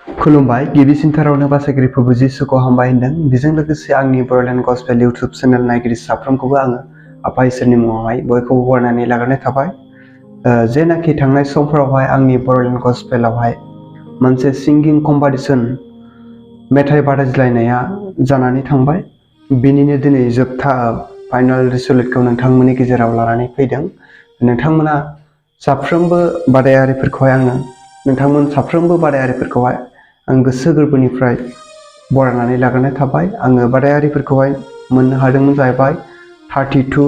खुलुमबाय गिबिसिनथारावनो बासायगिरि प्रभु जिसुखौ हामबाय होनदों। बेजों लोगोसे आंनि बर'लेण्ड गस्पेल इउटुब चेनेल नायगिरि साफ्रोमखौबो आङो आफा इसोरनि मुङावहाय बयखौबो बरायनानै लाग्रोनाय थाबाय। जेनाखि थांनाय समफोरावहाय आंनि बर'लेण्ड गस्पेलावहाय मोनसे सिंगिं कम्पिटिशन मेथाइ बादायज्लायनाया जानानै थांबाय। बेनिनो दिनै जोबथा फाइनाल रिजल्टखौ नोंथांमोननि गेजेराव लानानै फैदों। नोंथांमोना साफ्रोमबो बादायारिफोरखौहाय आं गोसो गोरबोनिफ्राय बरायनानै लाग्रोनाय थाबाय। आङो बादायारिफोरखौहाय मोननो हादोंमोन जाहैबाय 32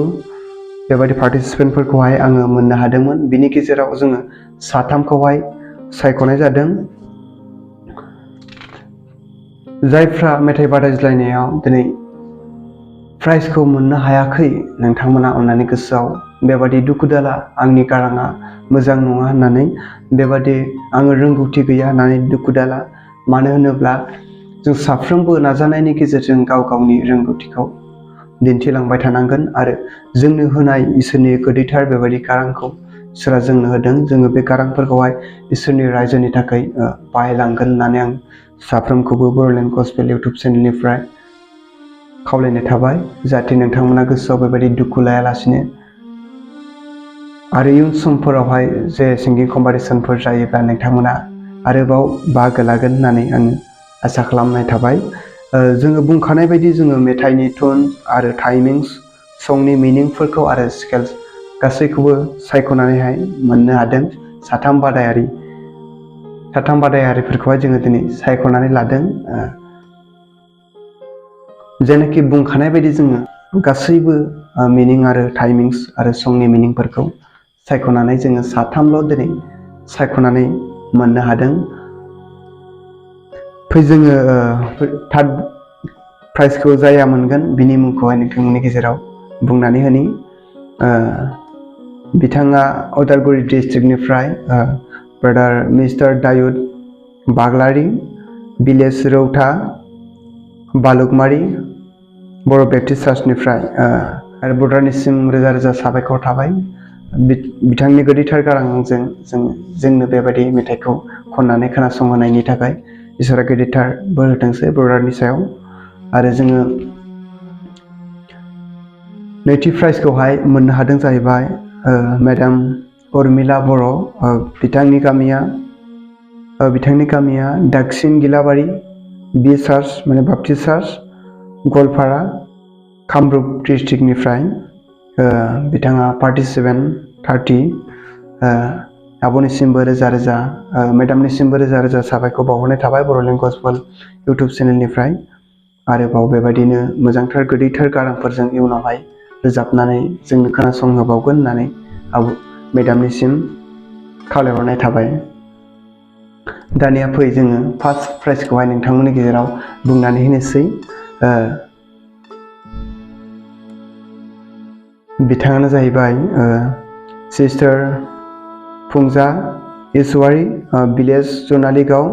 बेबायदि पार्टिसिपेन्टफोरखौहाय आङो मोननो हादोंमोन। बिनि गेजेराव जोङो साथामखौहाय सायख'नाय जादों। जायफ्रा मेथाइ बादायज्लायनायाव दिनै प्राइजखौ मोननो हायाखै, नोंथांमोना अननानै गोसोआव बेबादि दुखु दाला। आंनि गाराङा मोजां नङा होननानै, बेबादि आङो रोंगौथि गैया होननानै दुखु दाला। मानो होनोब्ला जों साफ्रोमबो नाजानायनि गेजेरजों गाव गावनि रोंगौथिखौ दिन्थिलांबाय थानांगोन आरो जोंनो होनाय इसोरनि गोदैथार बेबायदि गारांखौ इसोरा जोंनो होदों। जोङो बे गारांफोरखौहाय इसोरनि रायजोनि थाखाय बाहायलांगोन होननानै आं साफ्रोमखौबो बर'लेण्ड गस्पेल इउटुब चेनेलनिफ्राय खावलायनाय थाबाय, जाहाथे नोंथांमोना गोसोआव बेबायदि दुखु लायालासिनो आरो इयुन समफोरावहाय जे सिंगिं कम्पिटिशनफोर जायोब्ला नोंथांमोना आरोबाव बाहागो लागोन होननानै आङो आसा खालामनाय थाबाय। जोङो बुंखानाय बायदि जोङो मेथाइनि टुन आरो टाइमिंस, संनि मिनिंफोरखौ आरो स्केल्स गासैखौबो सायख'नानैहाय मोननो हादों। साथाम बादायारिफोरखौहाय जोङो दिनै सायख'नानै लादों। जेनाखि बुंखानाय बायदि जोङो गासैबो मिनिं आरो टाइमिंस आरो संनि मिनिंफोरखौ सायख'नानै जोङो साथामल' दिनै सायख'नानै मोननो हादों। जोङो थार्ड प्राइजखौ जाया मोनगोन बिनि मुंखौहाय नोंथांमोननि गेजेराव बुंनानै होनि। बिथाङा उदालगुरि डिस्ट्रिक्टनिफ्राय ब्रादार मिस्टार दायुद बाग्लारि, भिलेज रौता, बहालुकमारि बर' बेप्टिस्ट चार्चनिफ्राय। आरो ब्रादारनिसिम रोजा रोजा साबायखर थाबाय। बिथांनि गोदैथार गारांजों जोंनो बेबायदि मेथाइखौ खननानै खोनासंहोनायनि थाखाय इसोरा गेदेरथार बोर होथोंसै ब्रादारनि सायाव। आरो जोङो नैथि प्राइजखौहाय मोननो हादों जाहैबाय मेडाम उर्मिला बर'। बिथांनि गामिया दाक्सिन गिलाबारि बि चार्च माने बाप्टिस्ट चार्च, गवालपारा, कामरुप डिस्ट्रिक्टनिफ्राय। बिथाङा पार्टिसिपेन्ट 30। आब'निसिमबो रोजा रोजा मेडामनिसिमबो रोजा रोजा साबायखर बावहरनाय थाबाय बर'लेण्ड गस्पेल इउटुब चेनेलनिफ्राय। आरोबाव बेबायदिनो मोजांथार गोदैथार गारांफोरजों इयुनावहाय रोजाबनानै जोंनो खोनासंहोबावगोन होननानै मेडामनिसिम खावलायहरनाय थाबाय। दानिया फै जोङो फार्स्ट प्राइजखौहाय नोंथांमोननि गेजेराव बुंनानै होनोसै। बिथाङानो जाहैबाय sister Punja Iswari, village Janaligaon,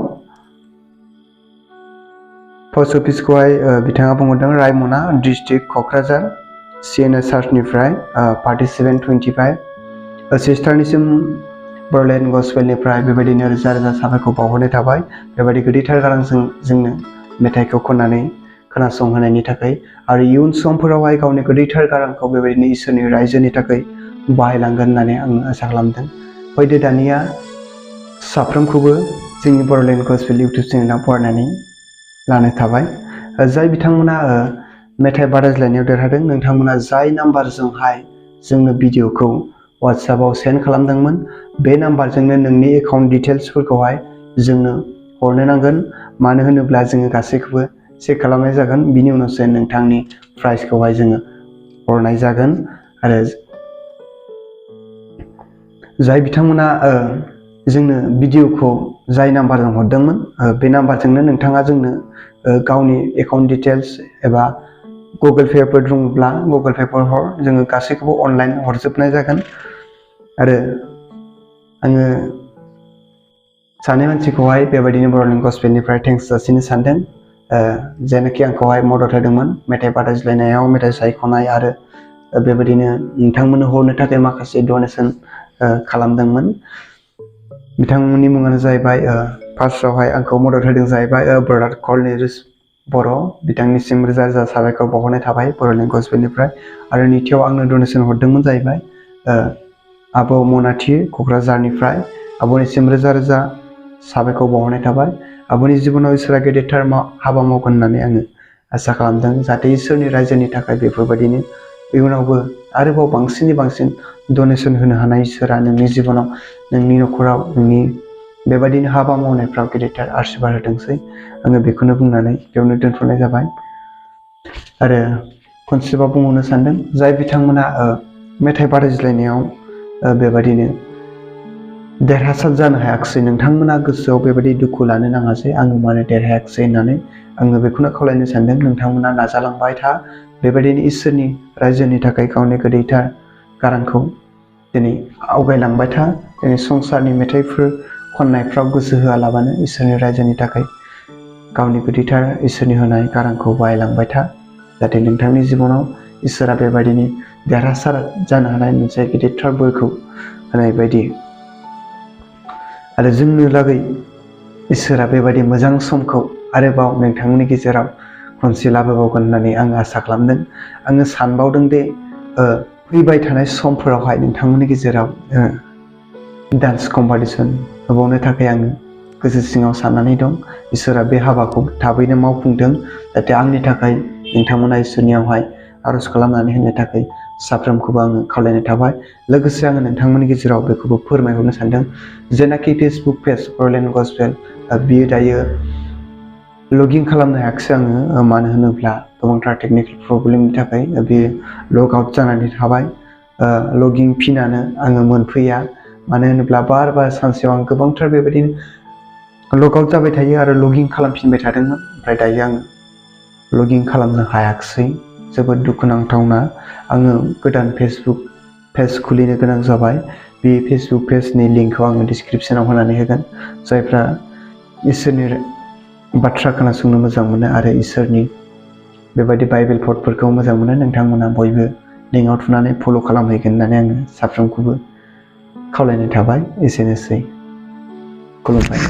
post अफिसखौहाय बिथाङा बुंहरदों रायमना डिस्ट्रिक्ट क'क्राझार, CNS चार्चनिफ्राय। पार्टिसिपेन्ट 25। सिस्टारनिसिम बर'लेण्ड गस्पेलनिफ्राय बेबायदिनो रोजा रोजा साबायखर बावहरनाय थाबाय, बेबायदि गोदैथार गारांजों जोंनो मेथाइखौ खननानै खोनासंहोनायनि थाखाय। आरो इयुन समफोरावहाय गावनि गोदैथार गारांखौ बेबायदिनो इसोरनि रायजोनि थाखाय बाहायलांगोन होननानै आं आसा खालामदों। फैदो दानिया साफ्रोमखौबो जोंनि बर'लेण्ड गस्पेल इउटुब चेनेलाव बरायनानै लानाय थाबाय। जाय बिथांमोना मेथाइ बादायज्लायनायाव देरहादों, नोंथांमोना जाय नाम्बारजोंहाय जोंनो भिडिअखौ वाट्सएपआव सेन्ड खालामदोंमोन, बे नाम्बारजोंनो नोंनि एकाउन्ट डिटेल्सफोरखौहाय जोंनो हरनो नांगोन। मानो होनोब्ला जोङो गासैखौबो चेक खालामनाय जागोन, बिनि उनावसो नोंथांनि प्राइजखौहाय जोङो हरनाय जागोन। आरो जाय बिथांमोना जोंनो भिडिअखौ जाय नाम्बारजों हरदोंमोन, बे नाम्बारजोंनो नोंथाङा जोंनो गावनि एकाउन्ट डिटेल्स एबा गुगोल पेफोर दङब्ला गुगोल पेफोर हर, जोङो गासैखौबो अनलाइन हरजोबनाय जागोन। आरो आङो सानै मानसिखौहाय बेबायदिनो बर'लेण्ड गस्पेलनिफ्राय थेंक्स जासिनो सानदों, जायनाखि आंखौहाय मदद होदोंमोन मेथाइ बादायज्लायनायाव, मेथाइ सायख'नाय आरो बेबायदिनो नोंथांमोननो हरनो थाखाय माखासे डनेसन खालामदोंमोन। बिथांमोननि मुङानो जाहैबाय फार्स्टआवहाय आंखौ मदद होदों जाहैबाय ब्रादार कलनिरिस बर' बिथांनिसिम रोजा रोजा साबायखर बावहरनाय थाबाय बर'लेण्ड गसपेलनिफ्राय। आरो नैथियाव आंनो डनेसन हरदोंमोन जाहैबाय आब' मनाथि क'क्राझारनिफ्राय। आब'निसिम रोजा रोजा साबायखर बावहरनाय थाबाय। आब'नि जिबनाव इसोरा गेदेरथार हाबा मावगोन होननानै आङो आसा खालामदों, जाहाथे इसोरनि रायजोनि थाखाय बेफोरबायदिनो इयुनावबो आरोबाव बांसिनै बांसिन डनेसन होनो हानाय इसोरा नोंनि जिबनाव, नोंनि न'खराव, नोंनि बेबायदिनो हाबा मावनायफ्राव गेदेरथार आशीर्बाद होथोंसै। आङो बेखौनो बुंनानै बेयावनो दोनथ'नाय जाबाय। आरो खनसेबाव बुंहरनो सानदों, जाय बिथांमोना मेथाइ बादायज्लायनायाव बेबायदिनो देरहासार जानो हायाखिसै, नोंथांमोना गोसोआव बेबायदि दुखु लानो नाङासै आङो मानो देरहायाखिसै होननानै। आङो बेखौनो खावलायनो सानदों, नोंथांमोना नाजालांबाय था, बेबायदिनो इसोरनि रायजोनि थाखाय गावनि गोदैथार गारांखौ दिनै आवगायलांबाय था। दिनै संसारनि मेथाइफोर खननायफ्राव गोसो होआलाबानो इसोरनि रायजोनि थाखाय गावनि गोदैथार इसोरनि होनाय गारांखौ बाहायलांबाय था, जाहाथे नोंथांनि जिबनाव इसोरा बेबायदिनो देरहासार जानो हानाय मोनसे गिदिरथार बोरखौ होनाय बायदि। आरो जोंनो लागै इसोरा बेबायदि मोजां समखौ आरोबाव नोंथांमोननि गेजेराव खनसे लाबोबावगोन होननानै आङो आसा खालामदों। आङो सानबावदों दे फैबाय थानाय समफोरावहाय नोंथांमोननि गेजेराव डान्स कम्पिटिसन होबावनो थाखाय आङो गोसो सिङाव साननानै दं। इसोरा बे हाबाखौ थाबैनो मावफुंदों, जाहाथे आंनि थाखाय नोंथांमोना इसोरनियावहाय आर'ज खालामनानै होनो थाखाय साफ्रोमखौबो आङो खावलायनाय थाबाय। लोगोसे आङो नोंथांमोननि गेजेराव बेखौबो फोरमायहरनो सानदों, जेनाखि फेसबुक पेज बर'लेण्ड गसपेल बियो दायो लगइन खालामनो हायाखिसै आङो, मानो होनोब्ला गोबांथार टेकनिकेल प्रब्लेमनि थाखाय बेयो लग आउट जानानै थाबाय। लगइन फिनानो आङो मोनफैया, मानो होनोब्ला बार बार सानसेयाव आं गोबांथार बेबायदिनो लग आउट जाबाय थायो आरो लगइन खालामफिनबाय थादोंमोन, ओमफ्राय दायो आङो लगइन खालामनो हायाखिसै। जोबोद दुखुनांथावना। आङो गोदान फेसबुक पेज खुलिनो गोनां जाबाय। बे फेसबुक पेजनि लिंकखौ आङो डिसक्रिपसनाव होनानै होगोन। जायफ्रा इसोरनि बाथ्रा खोनासंनो मोजां मोनो आरो इसोरनि बेबायदि बाइबेल पडफोरखौ मोजां मोनो, नोंथांमोना बयबो लिंकआव थुनानै फल' खालामहैगोन होननानै आङो साफ्रोमखौबो खावलायनाय थाबाय। एसेनोसै, खुलुमबाय।